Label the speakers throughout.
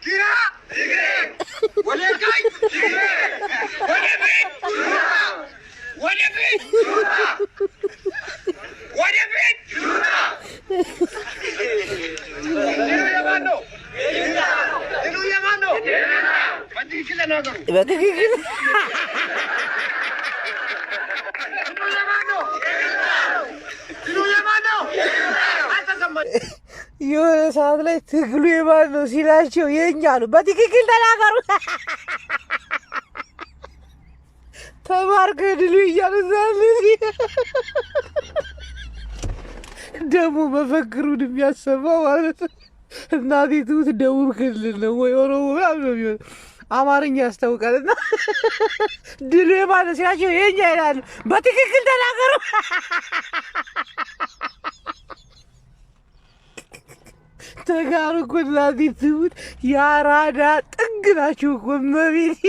Speaker 1: ግራ፣ ወደ ቀኝ፣ ወደፊት፣ ወደፊት፣ ወደፊት። ድሉ የማን ነው? ድሉ የማን ነው? በትክክል ተናገሩ።
Speaker 2: በትክክል።
Speaker 1: ድሉ የማን ነው? ድሉ የማን ነው? አልተሰማኝም።
Speaker 2: የሆነ ሰዓት ላይ ትግሉ የማን ነው ሲላቸው የእኛ ነው። በትክክል ተናገሩ። ተማርከ ድሉ እያሉ ዛል ደግሞ መፈክሩን የሚያሰማው ማለት ነው። እናቴ ትሙት ደቡብ ክልል ነው ወይ ኦሮሞ ምናምን ነው የሚሆነው። አማርኛ ያስታውቃል። እና ድሉ የማን ነው ሲላቸው የእኛ ይላሉ። በትክክል ተናገሩ። ተጋሩ እኮ እናቴ ትሙት የአራዳ ጥግ ናችሁ እኮ እመቤቴ።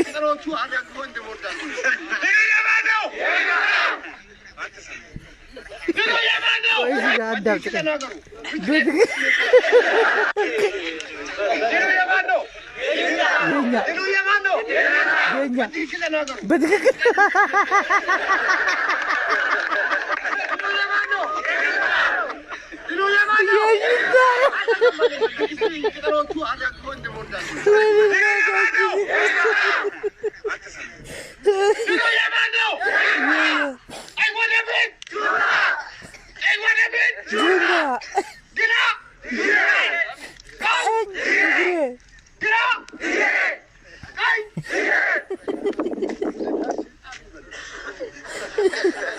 Speaker 1: ቅጠሎቹ አዳግሞ እንደሞርዳሉ። ድሉ የማን ነው? ድሉ የማን ነው?
Speaker 2: ቆይ እዚህ ጋር አዳምጥ።
Speaker 1: ተናገሩ።
Speaker 2: በትክክል።
Speaker 1: ድሉ የማን ነው?
Speaker 2: የእኛ።
Speaker 1: ድሉ የማን ነው?
Speaker 2: የእኛ።
Speaker 1: በትክክል ተናገሩ።
Speaker 2: በትክክል።
Speaker 1: ድሉ የማን ነው? ድሉ የማን ነው?
Speaker 2: የእኛ።
Speaker 1: ቅጠሎቹ አዳግሞ እንደሞርዳሉ። ድሉ የማን ነው? ድሉ የማን ነው? ቀኝ ወደፊት! ቀኝ ወደፊት!
Speaker 2: ጁንታ።
Speaker 1: ግራ!
Speaker 2: ቀኝ እግሬ።
Speaker 1: ግራ! ቀኝ!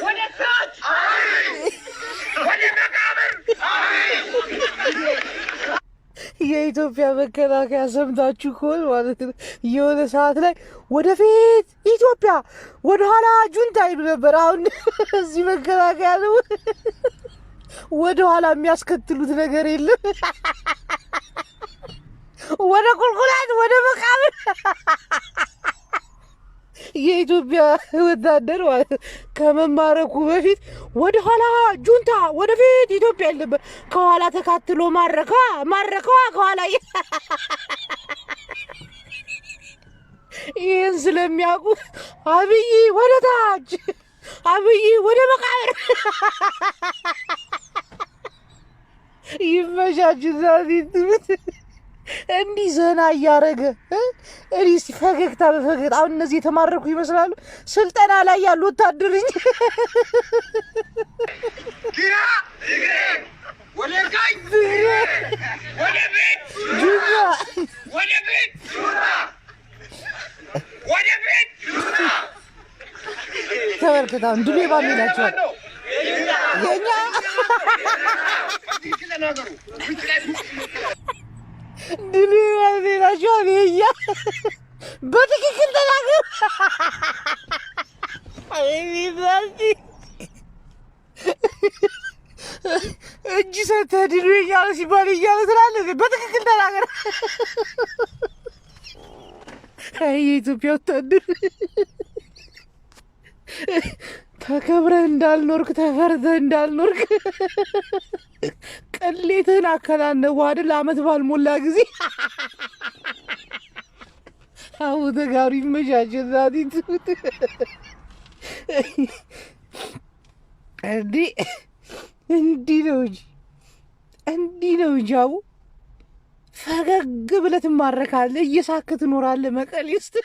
Speaker 1: ወደ ታች! ወደ መቃብር!
Speaker 2: የኢትዮጵያ መከላከያ ሰምታችሁ ከሆነ ማለት ነው የሆነ ሰዓት ላይ ወደፊት ኢትዮጵያ ወደኋላ ጁንታ ይሉ ነበር። አሁን እዚህ መከላከያ ነው ወደኋላ የሚያስከትሉት ነገር የለም። ወደ ቁልቁላት ወደ መቃብር። የኢትዮጵያ ወታደር ማለት ነው ከመማረኩ በፊት ወደኋላ ጁንታ ወደፊት ኢትዮጵያ ይል ነበር። ከኋላ ተካትሎ ማረከዋ ማረከዋ ከኋላ። ይህን ስለሚያውቁ አብይ ወደ ታች፣ አብይ ወደ መቃብር። ይመቻችሁ። ዛዚት እንዲህ ዘና እያረገ እኔ እስኪ ፈገግታ በፈገግታ። አሁን እነዚህ የተማረኩ ይመስላሉ ስልጠና ላይ ያሉ ወታደር እንጂ።
Speaker 1: ግራ! ወደ ቀኝ! ወደፊት!
Speaker 2: ጁንታ።
Speaker 1: ወደፊት! ወደፊት!
Speaker 2: ተመልከት፣ አሁን ድሉ የማን ይላቸዋል?
Speaker 1: ነው?
Speaker 2: የኛ።
Speaker 1: በትክክል ተናገሩ።
Speaker 2: ድሉ የማን ይላቸዋል? የኛ። በትክክል ተናገሩ። እጅ ሰተህ ድሉ የኛ ነው ሲባል የኛ ነው ትላለህ። በትክክል ተናገር። አይ የኢትዮጵያ ወታደር፣ ተከብረህ እንዳልኖርክ ተፈርተህ እንዳልኖርክ ቅሌትህን አከናነቡ አይደል? አመት ባልሞላ ጊዜ። አቡ ተጋሩ ይመቻችሁ። እናቴ ትሙት እንዲህ እንዲህ ነው እንጂ እንዲህ ነው እንጂ አቡ ፈገግ ብለህ ትማረካለህ፣ እየሳክ ትኖራለህ መቀሌ ውስጥ።